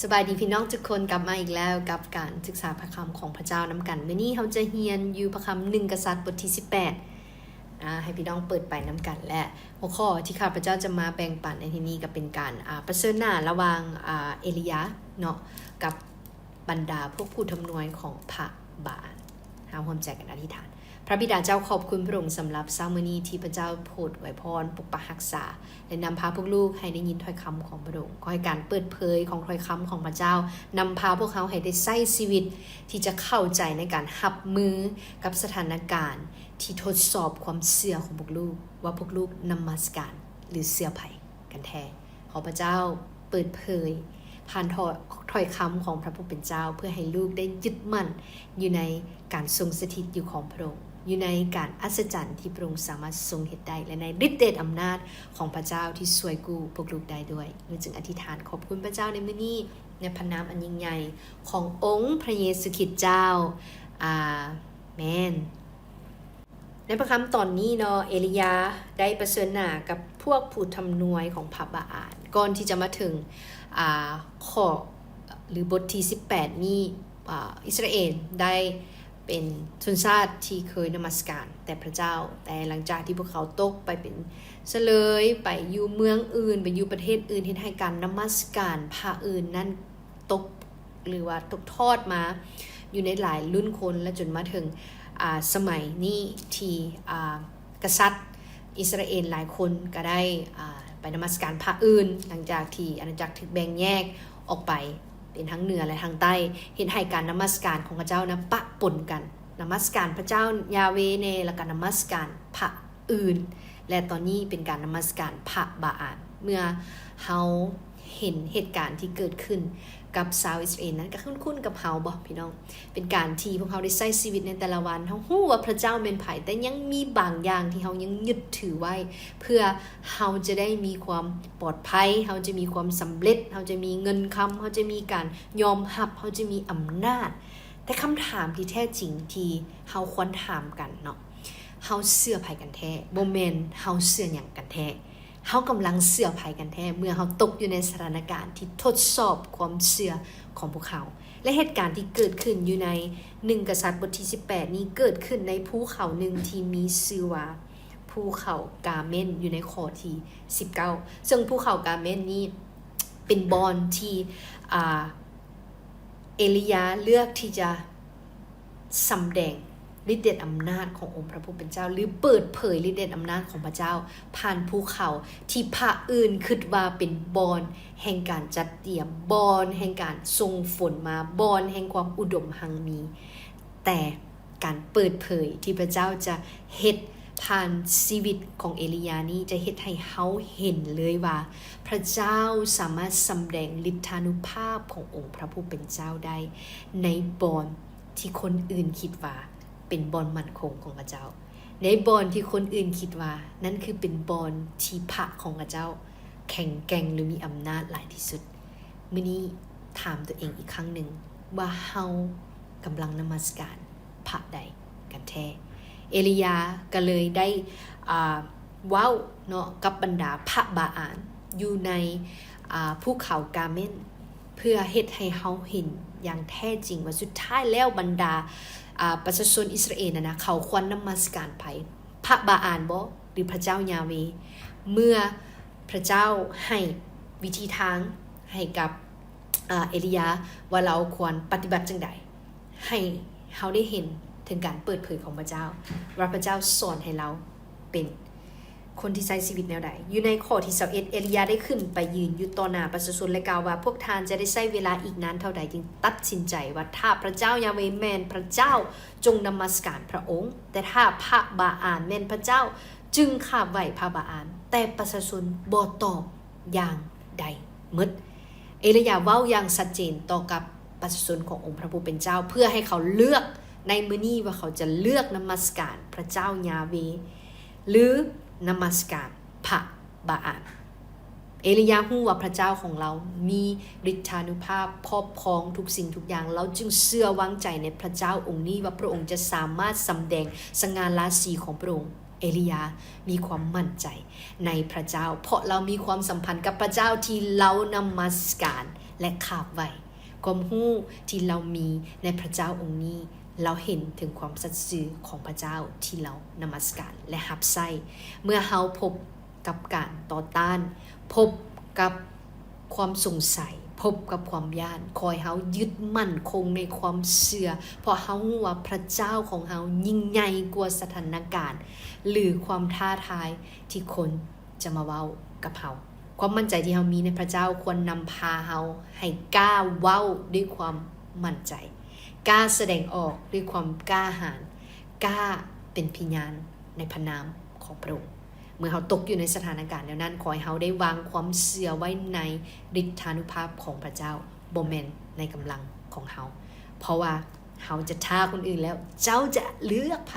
ສະບາຍດີພີ່ນ້ອງທຸກຄົນ, ກັບມາອີກແລ້ວກັບການສຶກສາພະຄຳຂອງພະເຈົ້ານຳກັນ. ມື້ນີ້ເຮົາຈະຮຽນຢູ່ພະຄຳໜຶ່ງກະສັດບົດທີສິບແປດ. ອາ, ໃຫ້ພີ່ນ້ອງເປີດໄປນຳກັນ ແລະ ຫົວຂໍ້ທີ່ຂ້າພະເຈົ້າຈະມາແບ່ງປັນໃນທີ່ນີ້ກໍເປັນການ, ອາ, ປະເຊີນໜ້າລະຫວ່າງ, ອາ, ເອລີຍາເນາະ ກັບບັນດາພວກຜູ້ທຳນວຍຂອງພະບາອານ. ເຮົາຮ່ວມໃຈກັນອະທິຖານ. ພະບິດາເຈົ້າ, ຂອບຄຸນພະອົງສຳລັບເຊົ້າມື້ນີ້ທີ່ພະເຈົ້າໂປດອວຍພອນ, ປົກປັກຮັກສາ ແລະ ນຳພາພວກລູກໃຫ້ໄດ້ຍິນຖ້ອຍຄຳຂອງພະອົງ. ຂໍໃຫ້ການເປີດເຜີຍຂອງຖ້ອຍຄຳຂອງພະເຈົ້າ ນຳພາພວກເຮົາໃຫ້ໄດ້ໃຊ້ຊີວິດທີ່ຈະເຂົ້າໃຈໃນການຮັບມືກັບສະຖານະການທີ່ທົດສອບຄວາມເຊື່ອຂອງພວກລູກ, ວ່າພວກລູກນະມັດສະການ ຫຼື ເຊື່ອໃຜກັນແທ້. ຂໍພະເຈົ້າເປີດເຜີຍຜ່ານຖ້ອຍ, ຖ້ອຍຄຳຂອງພະຜູ້ເປັນເຈົ້າ ເພື່ອໃຫ້ລູກໄດ້ຍຶດໝັ້ນຢູ່ໃນການຊົງສະຖິດຢູ່ຂອງພະອົງ, ຢູ່ໃນການອັດສະຈັນທີ່ພະອົງສາມາດຊົງເຮັດໄດ້ ແລະ ໃນລິດເດດອຳນາດຂອງພະເຈົ້າທີ່ຊ່ວຍກູ້ພວກລູກໄດ້ດ້ວຍ. ລູກຈຶ່ງອະທິຖານຂອບຄຸນພະເຈົ້າໃນມື້ນີ້ ໃນພະນາມອັນຍິ່ງໃຫຍ່ຂອງອົງພະເຢຊູຄຣິດເຈົ້າ. ອາເມນ. ໃນພະຄຳຕອນນີ້ເນາະ, ເອລີຍາໄດ້ປະເຊີນໜ້າກັບພວກຜູ້ທຳນວຍຂອງພະບາອານ. ກ່ອນທີ່ຈະມາເຖິງ, ອາ, ຂໍ້ ຫຼື ບົດທີສິບແປດນີ້, ອາ, ອິດສະຣາເອນໄດ້ເປັນຊົນຊາດທີ່ເຄີຍນະມັດສະການແຕ່ພະເຈົ້າ, ແຕ່ຫຼັງຈາກທີ່ພວກເຂົາຕົກໄປເປັນສະເຫຼີຍ, ໄປຢູ່ເມືອງອື່ນ, ໄປຢູ່ປະເທດອື່ນ, ເຮັດໃຫ້ການນະມັດສະການພະອື່ນນັ້ນ ຕົກ ຫຼືວ່າຕົກທອດມາຢູ່ໃນຫຼາຍລຸ້ນຄົນ ແລະ ຈົນມາເຖິງ, ອາ, ສະໄໝນີ້ທີ່, ອາ, ກະສັດອິດສະຣາເອນຫຼາຍຄົນກໍໄດ້, ອາ, ໄປນະມັດສະການພະອື່ນ ຫຼັງຈາກທີ່ອານາຈັກຖືກແບ່ງແຍກອອກໄປເປັນທັງເໜືອ ແລະ ທາງໃຕ້, ເຮັດໃຫ້ການນະມັດສະການຂອງເຂົາເຈົ້ານະປະປົນກັນ, ນະມັດສະການພະເຈົ້າຢາເວແດ່ ແລ້ວກໍນະມັດສະການພະ ອື່ນ ແລະ ຕອນນີ້ເປັນການນະມັດສະການພະບາອານ. ເມື່ອເຮົາເຫັນເຫດການທີ່ເກີດຂຶ້ນກັບຊາວອິດສະຣາເອນນັ້ນ ກໍຄຸ້ນໆກັບເຮົາບໍ່ພີ່ນ້ອງ? ເປັນການທີ່ພວກເຮົາໄດ້ໃຊ້ຊີວິດໃນແຕ່ລະວັນ, ເຮົາຮູ້ວ່າພະເຈົ້າແມ່ນໃຜ, ແຕ່ຍັງມີບາງຢ່າງທີ່ເຮົາຍັງຍຶດຖືໄວ້ ເພື່ອເຮົາຈະໄດ້ມີຄວາມປອດໄພ, ເຮົາຈະມີຄວາມສຳເລັດ, ເຮົາຈະມີເງິນຄຳ, ເຮົາຈະມີການຍອມຮັບ, ເຮົາຈະມີອຳນາດ. ແຕ່ຄຳຖາມທີ່ແທ້ຈິງທີ່ເຮົາຄວນຖາມກັນເນາະ, ເຮົາເຊື່ອໃຜກັນແທ້? ບໍ່ແມ່ນເຮົາເຊື່ອຫຍັງກັນແທ້? ເຮົາກຳລັງເຊື່ອໃຜກັນແທ້ ເມື່ອເຮົາຕົກຢູ່ໃນສະຖານະການທີ່ທົດສອບຄວາມເຊື່ອຂອງພວກເຮົາ? ແລະ ເຫດການທີ່ເກີດຂຶ້ນຢູ່ໃນໜຶ່ງກະສັດບົດທີສິບແປດນີ້ ເກີດຂຶ້ນໃນພູເຂົາໜຶ່ງທີ່ມີຊື່ວ່າພູເຂົາກາເມນ ຢູ່ໃນຂໍ້ທີສິບເກົ້າ ເຊິ່ງພູເຂົາກາເມນນີ້ເປັນບ່ອນທີ່, ອາ, ເອລີຍາເລືອກທີ່ຈະ ສຳແດງລິດເດດອຳນາດຂອງອົງພະຜູ້ເປັນເຈົ້າ ຫຼື ເປີດເຜີຍລິດເດດອຳນາດຂອງພະເຈົ້າ ຜ່ານພູເຂົາທີ່ພະອື່ນຄິດວ່າເປັນບ່ອນແຫ່ງການຈັດຕຽມ, ບ່ອນແຫ່ງການສົ່ງຝົນມາ, ບ່ອນແຫ່ງຄວາມອຸດົມຮັ່ງມີ. ແຕ່ການເປີດເຜີຍທີ່ພະເຈົ້າຈະເຮັດຜ່ານຊີວິດຂອງເອລີຍານີ້ ຈະເຮັດໃຫ້ເຮົາເຫັນເລີຍວ່າ ພະເຈົ້າສາມາດສຳແດງລິດທານຸພາບຂອງອົງພະຜູ້ເປັນເຈົ້າໄດ້ ໃນບ່ອນ ທີ່ຄົນອື່ນຄິດວ່າເປັນບ່ອນໝັ້ນຄົງຂອງເຂົາເຈົ້າ, ໃນບ່ອນທີ່ຄົນອື່ນຄິດວ່ານັ້ນຄືເປັນບ່ອນທີ່ພະຂອງເຂົາເຈົ້າແຂງແກ່ງ ຫຼື ມີອຳນາດຫຼາຍທີ່ສຸດ. ມື້ນີ້ຖາມຕົວເອງອີກຄັ້ງໜຶ່ງວ່າ ເຮົາກຳລັງນະມັດສະການພະໃດກັນແທ້? ເອລີຍາກໍເລີຍໄດ້, ອາ, ເວົ້າເນາະ ກັບບັນດາພະບາອານຢູ່ໃນ, ອາ, ພູເຂົາກາເມນ ເພື່ອເຮັດໃຫ້ເຮົາເຫັນຢ່າງແທ້ຈິງວ່າ ສຸດທ້າຍແລ້ວບັນດາ, ອາ, ປະຊາຊົນອິດສະຣາເອນນັ້ນນະ ເຂົາຄວນນະມັດສະການໃຜ? ພະບາອານບໍ ຫຼື ພະເຈົ້າຢາເວ? ເມື່ອພະເຈົ້າໃຫ້ວິທີທາງໃຫ້ກັບ, ອາ, ເອລີຍາວ່າລາວຄວນປະຕິບັດຈັ່ງໃດ, ໃຫ້ເຮົາໄດ້ເຫັນເຖິງການເປີດເຜີຍຂອງພະເຈົ້າ ວ່າພະເຈົ້າສອນໃຫ້ລາວເປັນ ຄົນທີ່ໃຊ້ຊີວິດແນວໃດ? ຢູ່ໃນຂໍ້ທີຊາວເອັດ ເອລີຍາໄດ້ຂຶ້ນໄປຢືນຢູ່ຕໍ່ໜ້າປະຊາຊົນ ແລະ ກ່າວວ່າ, ພວກທ່ານຈະໄດ້ໃຊ້ເວລາອີກນານເທົ່າໃດ ຈຶ່ງຕັດສິນໃຈວ່າ ຖ້າພະເຈົ້າຢາເວແມ່ນພະເຈົ້າ, ຈົ່ງນະມັດສະການພະອົງ, ແຕ່ຖ້າພະບາອານແມ່ນພະເຈົ້າ, ຈຶ່ງຂາບໄຫວ້ພະບາອານ. ແຕ່ປະຊາຊົນບໍ່ຕອບຢ່າງໃດໝົດ. ເອລີຍາເວົ້າຢ່າງຊັດເຈນຕໍ່ກັບປະຊາຊົນຂອງອົງພະຜູ້ເປັນເຈົ້າ ເພື່ອໃຫ້ເຂົາເລືອກໃນມື້ນີ້ວ່າເຂົາຈະເລືອກນະມັດສະການພະເຈົ້າຢາເວ ຫຼື ນະມັດສະການພະບາອານ. ເອລີຍາຮູ້ວ່າພະເຈົ້າຂອງລາວມີລິດທານຸພາບຄອບຄອງທຸກສິ່ງທຸກຢ່າງ, ລາວຈຶ່ງເຊື່ອວາງໃຈໃນພະເຈົ້າອົງນີ້ວ່າພະອົງຈະສາມາດສຳແດງສະຫງ່າລາສີຂອງພະອົງ. ເອລີຍາມີຄວາມໝັ້ນໃຈໃນພະເຈົ້າ ເພາະລາວມີຄວາມສຳພັນກັບພະເຈົ້າທີ່ລາວນະມັດສະການ ແລະ ຂາບໄຫວ້. ຄວາມຮູ້ທີ່ເຮົາມີໃນພະເຈົ້າອົງນີ້, ເຮົາເຫັນເຖິງຄວາມສັດຊື່ຂອງພະເຈົ້າທີ່ເຮົານະມັດສະການ ແລະ ຮັບໃຊ້. ເມື່ອເຮົາພົບກັບການຕໍ່ຕ້ານ, ພົບກັບຄວາມສົງໄສ, ພົບກັບຄວາມຢ້ານ, ຂໍໃຫ້ເຮົາຍຶດໝັ້ນຄົງໃນຄວາມເຊື່ອ, ເພາະເຮົາຮູ້ວ່າພະເຈົ້າຂອງເຮົາຍິ່ງໃຫຍ່ກວ່າສະຖານະການ ຫຼື ຄວາມທ້າທາຍທີ່ຄົນ ຈະມາເວົ້າກັບເຮົາ. ຄວາມໝັ້ນໃຈທີ່ເຮົາມີໃນພະເຈົ້າຄວນນຳພາເຮົາໃຫ້ກ້າເວົ້າດ້ວຍຄວາມໝັ້ນໃຈ, ກ້າສະແດງອອກດ້ວຍຄວາມກ້າຫານ, ກ້າເປັນພະຍານໃນພະນາມຂອງພະອົງ. ເມື່ອເຮົາຕົກຢູ່ໃນສະຖານະການແນວນັ້ນ, ຂໍໃຫ້ເຮົາໄດ້ວາງຄວາມເຊື່ອໄວ້ໃນລິດທານຸພາບຂອງພະເຈົ້າ, ບໍ່ແມ່ນໃນກຳລັງຂອງເຮົາ. ເພາະວ່າ ເຮົາຈະທ້າຄົນອື່ນແລ້ວ, ເຈົ້າຈະເລືອກໃຜ?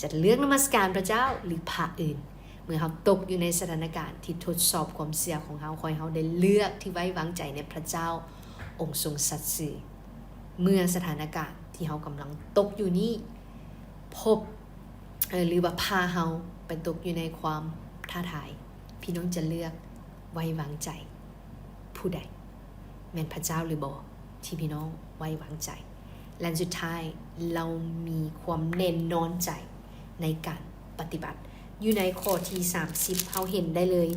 ຈະເລືອກນະມັດສະການພະເຈົ້າ ຫຼື ພະອື່ນ? ເມື່ອເຮົາຕົກຢູ່ໃນສະຖານະການທີ່ທົດສອບຄວາມເຊື່ອຂອງເຮົາ, ຂໍໃຫ້ເຮົາໄດ້ເລືອກທີ່ໄວ້ວາງໃຈໃນພະເຈົ້າ, ອົງຊົງສັດຊື່. ເມື່ອສະຖານະການທີ່ເຮົາກຳລັງຕົກຢູ່ນີ້ ພົບ ເອີ ຫຼືວ່າພາເຮົາໄປຕົກຢູ່ໃນຄວາມທ້າທາຍ, ພີ່ນ້ອງຈະເລືອກໄວ້ວາງໃຈຜູ້ໃດ? ແມ່ນພະເຈົ້າຫຼືບໍ່ທີ່ພີ່ນ້ອງໄວ້ວາງໃຈ? ແລະ ອັນສຸດທ້າຍ, ເຮົາມີຄວາມແນ່ນອນໃຈໃນການປະຕິບັດ. ຢູ່ໃນຂໍ້ທີສາມສິບ ເຮົາເຫັນໄດ້ເລີຍ,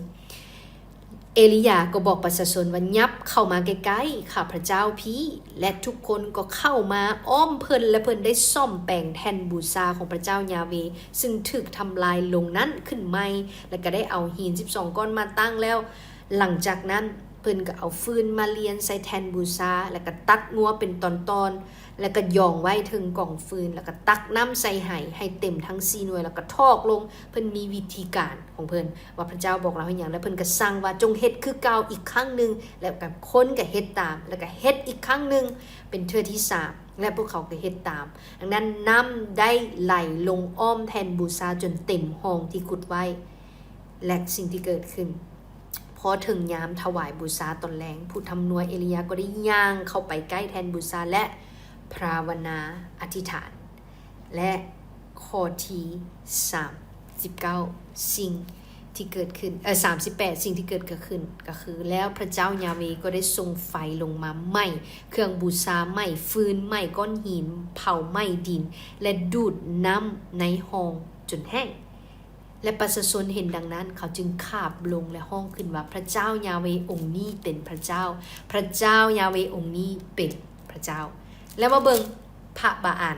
ເອລີຢາກໍບອກປະຊາຊົນວ່າ, ຍັບເຂົ້າມາໃກ້ໆ ຂ້າພະເຈົ້າພີ້. ແລະ ທຸກຄົນກໍເຂົ້າມາອ້ອມເພິ່ນ, ແລະ ເພິ່ນໄດ້ສ້ອມແປງແທ່ນບູຊາຂອງພະເຈົ້າຢາເວ ຊຶ່ງຖືກທຳລາຍລົງນັ້ນຂຶ້ນໃໝ່, ແລະ ກໍໄດ້ເອົາຫີນສິບສອງກ້ອນມາຕັ້ງແລ້ວ. ຫຼັງຈາກນັ້ນ ເພິ່ນກໍເອົາຟືນມາລຽນໃສ່ແທ່ນບູຊາ, ແລ້ວກໍຕັດງົວເປັນຕອນໆ, ແລ້ວກໍຢອງໄວ້ເທິງກອງຟືນ, ແລ້ວກໍຕັກນ້ຳໃສ່ໄຫໃຫ້ເຕັມທັງສີ່ໜ່ວຍ, ແລ້ວກໍຖອກລົງ. ເພິ່ນມີວິທີການຂອງເພິ່ນວ່າພະເຈົ້າບອກລາວເຮັດຫຍັງ, ແລ້ວເພິ່ນກໍສັ່ງວ່າ, ຈົ່ງເຮັດຄືເກົ່າອີກຄັ້ງໜຶ່ງ. ແລ້ວກໍຄົນກໍເຮັດຕາມ, ແລ້ວກໍເຮັດອີກຄັ້ງໜຶ່ງເປັນເທື່ອທີສາມ, ແລະ ພວກເຂົາກໍເຮັດຕາມ. ດັ່ງນັ້ນ ນ້ຳໄດ້ໄຫຼລົງອ້ອມແທ່ນບູຊາຈົນເຕັມຮ່ອງທີ່ຂຸດໄວ້ ແລະ ສິ່ງທີ່ເກີດຂຶ້ນ, ພໍເຖິງຍາມຖວາຍບູຊາຕອນແລງ, ຜູ້ທຳນວຍເອລີຍາກໍໄດ້ຍ່າງເຂົ້າໄປໃກ້ແທ່ນບູຊາ ແລະ ພາວະນາອະທິຖານ. ແລະ ຂໍ້ທີສາມສິບເກົ້າ ສິ່ງທີ່ເກີດຂຶ້ນ, ເອີ ສາມສິບແປດ ສິ່ງທີ່ເກີດ ກໍຄື, ກໍຄື ແລ້ວພະເຈົ້າຢາເວກໍໄດ້ສົ່ງໄຟລົງມາໄໝ້ເຄື່ອງບູຊາ, ໄໝ້ຟືນ, ໄໝ້ກ້ອນຫີນ, ເຜົາໄໝ້ດິນ ແລະ ດູດນ້ຳໃນຮ່ອງຈົນແຫ້ງ. ແລະ ປະຊາຊົນເຫັນດັ່ງນັ້ນ, ເຂົາຈຶ່ງຂາບລົງ ແລະ ຮ້ອງຂຶ້ນວ່າ, ພະເຈົ້າຢາເວອົງນີ້ເປັນພະເຈົ້າ, ພະເຈົ້າຢາເວອົງນີ້ເປັນພະເຈົ້າ. ແລ້ວມາເບິ່ງພະບາອານ,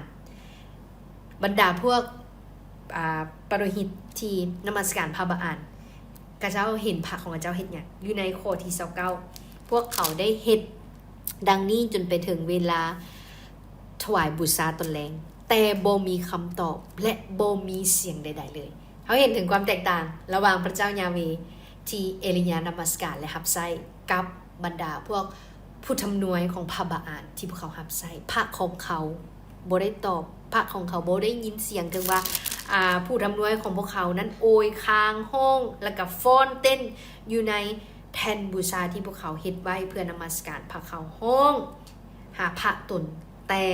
ບັນດາພວກ ອາ ປະໂຣຫິດທີ່ນະມັດສະການພະບາອານ, ເຂົາເຈົ້າເຫັນພະຂອງເຂົາເຈົ້າເຮັດຫຍັງ? ຢູ່ໃນຂໍ້ທີຊາວເກົ້າ, ພວກເຂົາໄດ້ເຮັດດັ່ງນີ້ຈົນໄປເຖິງເວລາ ຖວາຍບູຊາຕອນແລງ, ແຕ່ບໍ່ມີຄຳຕອບ ແລະ ບໍ່ມີສຽງໃດໆເລີຍ. ເຮົາເຫັນເຖິງຄວາມແຕກຕ່າງລະຫວ່າງພະເຈົ້າຢາເວທີ່ເອລີຍານະມັດສະການ ແລະ ຮັບໃຊ້ ກັບບັນດາພວກຜູ້ທຳນວຍຂອງພະບາອານທີ່ພວກເຂົາຮັບໃຊ້. ພະຂອງເຂົາບໍ່ໄດ້ຕອບ, ພະຂອງເຂົາບໍ່ໄດ້ຍິນສຽງ, ເຖິງວ່າ ອາ ຜູ້ທຳນວຍຂອງພວກເຂົານັ້ນໂອຍຄາງ, ຮ້ອງ ແລະ ກະຟ້ອນເຕັ້ນຢູ່ໃນແທ່ນບູຊາທີ່ພວກເຂົາເຮັດໄວ້ເພື່ອນະມັດສະການພະ, ເຂົາຮ້ອງ ຫາພະຕົນ, ແຕ່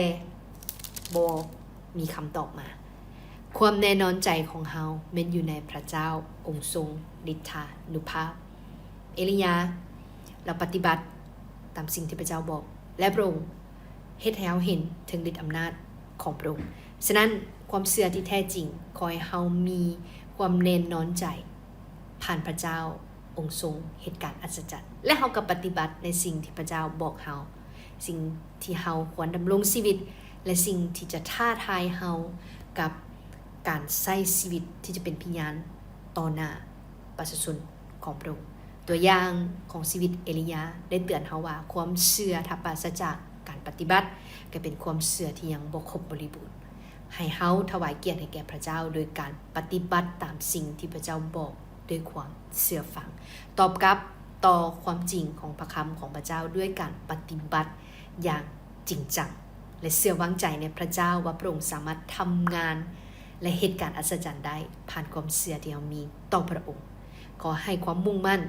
ບໍ່ມີຄຳຕອບມາ. ຄວາມແນ່ນອນໃຈຂອງເຮົາແມ່ນຢູ່ໃນພະເຈົ້າອົງຊົງລິດທານຸພາບ. ເອລີຍາ ລາວປະຕິບັດຕາມສິ່ງທີ່ພະເຈົ້າບອກ ແລະ ພະອົງເຮັດໃຫ້ເຮົາເຫັນເຖິງລິດອຳນາດຂອງພະອົງ. ສະນັ້ນ ຄວາມເຊື່ອທີ່ແທ້ຈິງ ຂໍໃຫ້ເຮົາມີຄວາມແນ່ນອນໃຈ ຜ່ານພະເຈົ້າອົງຊົງເຮັດການອັດສະຈັນ ແລະ ເຮົາກໍປະຕິບັດໃນສິ່ງທີ່ພະເຈົ້າບອກເຮົາ, ສິ່ງທີ່ເຮົາຄວນດຳລົງຊີວິດ ແລະ ສິ່ງທີ່ຈະທ້າທາຍເຮົາກັບການໃຊ້ຊີວິດທີ່ຈະເປັນພະຍານຕໍ່ໜ້າປະຊາຊົນຂອງພະອົງ. ຕົວຢ່າງຂອງຊີວິດເອລີຍາໄດ້ເຕືອນເຮົາວ່າ ຄວາມເຊື່ອຖ້າປາສະຈາກການປະຕິບັດ ກໍເປັນຄວາມເຊື່ອທີ່ຍັງບໍ່ຄົບບໍລິບູນ. ໃຫ້ເຮົາຖວາຍກຽດໃຫ້ແກ່ພະເຈົ້າໂດຍການປະຕິບັດຕາມສິ່ງທີ່ພະເຈົ້າບອກດ້ວຍຄວາມເຊື່ອຟັງ, ຕອບກັບຕໍ່ຄວາມຈິງຂອງພະຄຳຂອງພະເຈົ້າດ້ວຍການປະຕິບັດຢ່າງຈິງຈັງ ແລະ ເຊື່ອວາງໃຈໃນພະເຈົ້າວ່າພະອົງສາມາດທຳງານ ແລະ ເຮັດການອັດສະຈັນໄດ້ຜ່ານຄວາມເຊື່ອທີ່ເຮົາມີຕໍ່ພະອົງ. ຂໍໃຫ້ຄວາມມຸ່ງໝັ້ນ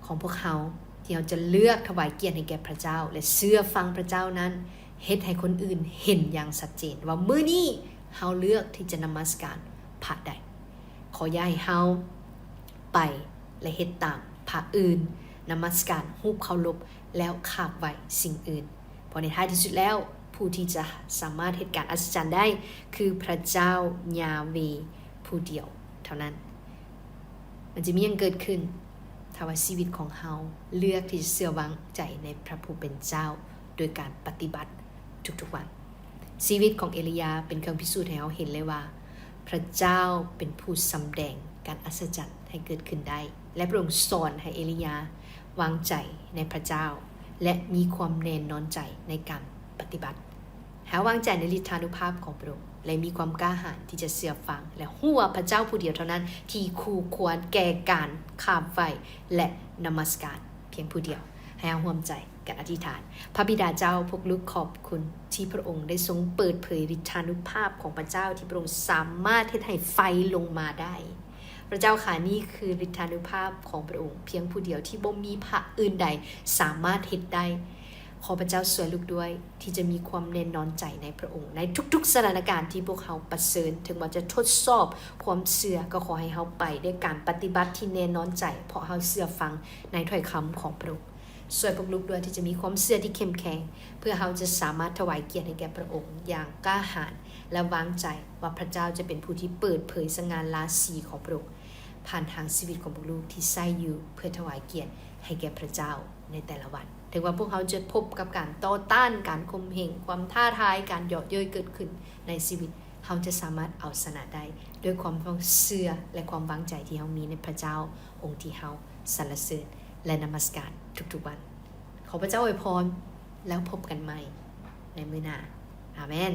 ຂອງພວກເຮົາ ທີ່ເຮົາຈະເລືອກຖວາຍກຽດໃຫ້ແກ່ພະເຈົ້າ ແລະ ເຊື່ອຟັງພະເຈົ້ານັ້ນ ເຮັດໃຫ້ຄົນອື່ນເຫັນຢ່າງຊັດເຈນວ່າມື້ນີ້ເຮົາເລືອກທີ່ຈະນະມັດສະການພະໃດ. ຂໍຢ່າໃຫ້ເຮົາໄປ ແລະ ເຮັດຕາມພະອື່ນ ນະມັດສະການຮູບເຄົາລົບ ແລ້ວຂາບໄຫວ້ສິ່ງອື່ນ. ເພາະໃນທ້າຍທີ່ສຸດແລ້ວ ຜູ້ທີ່ຈະສາມາດເຮັດການອັດສະຈັນໄດ້ ຄືພະເຈົ້າຢາເວຜູ້ດຽວເທົ່ານັ້ນ. ມັນຈະມີຫຍັງເກີດຂຶ້ນ ຖ້າວ່າຊີວິດຂອງເຮົາເລືອກທີ່ຈະເຊື່ອວາງໃຈໃນພະຜູ້ເປັນເຈົ້າ ໂດຍການປະຕິບັດທຸກໆວັນ? ຊີວິດຂອງເອລີຢາເປັນເຄື່ອງພິສູດໃຫ້ເຮົາເຫັນເລີຍວ່າ ພະເຈົ້າເປັນຜູ້ສຳແດງການອັດສະຈັນໃຫ້ເກີດຂຶ້ນໄດ້ ແລະ ພະອົງສອນໃຫ້ເອລີຢາວາງໃຈໃນພະເຈົ້າ ແລະ ມີຄວາມແນ່ນອນໃຈໃນການປະຕິບັດ. ໃຫ້ເຮົາວາງໃຈໃນລິດທານຸພາບຂອງພະອົງ ແລະ ມີຄວາມກ້າຫານທີ່ຈະເຊື່ອຟັງ ແລະ ຮູ້ວ່າພະເຈົ້າຜູ້ດຽວເທົ່ານັ້ນທີ່ຄູ່ຄວນແກ່ການຂາບໄຫວ້ ແລະ ນະມັດສະການພຽງຜູ້ດຽວ. ໃຫ້ເຮົາຮ່ວມໃຈກັນອະທິຖານ. ພະບິດາເຈົ້າ, ພວກລູກຂອບຄຸນທີ່ພະອົງໄດ້ຊົງເປີດເຜີຍລິດທານຸພາບຂອງພະເຈົ້າ ທີ່ພະອົງສາມາດເຮັດໃຫ້ໄຟລົງມາໄດ້. ພະເຈົ້າຂ້າ, ນີ້ຄືລິດທານຸພາບຂອງພະອົງພຽງຜູ້ດຽວທີ່ບໍ່ມີພະອື່ນໃດສາມາດເຮັດໄດ້. ຂໍພະເຈົ້າຊ່ວຍລູກດ້ວຍ ທີ່ຈະມີຄວາມແນ່ນອນໃຈໃນພະອົງ ໃນທຸກໆສະຖານະການທີ່ພວກເຮົາປະເຊີນ, ເຖິງວ່າຈະທົດສອບຄວາມເຊື່ອ, ກໍຂໍໃຫ້ເຮົາໄປດ້ວຍການປະຕິບັດທີ່ແນ່ນອນໃຈ, ເພາະເຮົາເຊື່ອຟັງໃນຖ້ອຍຄຳຂອງພະອົງ. ຊ່ວຍພວກລູກດ້ວຍທີ່ຈະມີຄວາມເຊື່ອທີ່ເຂັ້ມແຂງ, ເພື່ອເຮົາຈະສາມາດຖວາຍກຽດໃຫ້ແກ່ພະອົງຢ່າງກ້າຫານ ແລະ ວາງໃຈວ່າພະເຈົ້າຈະເປັນຜູ້ທີ່ເປີດເຜີຍສະຫງ່າລາສີຂອງພະອົງ ຜ່ານທາງຊີວິດຂອງພວກລູກທີ່ໃຊ້ຢູ່ເພື່ອຖວາຍກຽດໃຫ້ແກ່ພະເຈົ້າໃນແຕ່ລະວັນ. ເຖິງວ່າພວກເຮົາຈະພົບກັບການຕໍ່ຕ້ານ, ການຂົ່ມເຫງ, ຄວາມທ້າທາຍ, ການເຍາະເຍີ້ຍເກີດຂຶ້ນໃນຊີວິດ, ເຮົາຈະສາມາດເອົາຊະນະໄດ້ດ້ວຍຄວາມເຊື່ອ ແລະ ຄວາມວາງໃຈທີ່ເຮົາມີໃນພະເຈົ້າ ອົງທີ່ເຮົາສັນລະເສີນ ແລະ ນະມັດສະການທຸກໆວັນ. ຂໍພະເຈົ້າອວຍພອນ, ແລ້ວພົບກັນໃໝ່ໃນມື້ໜ້າ. ອາເມນ.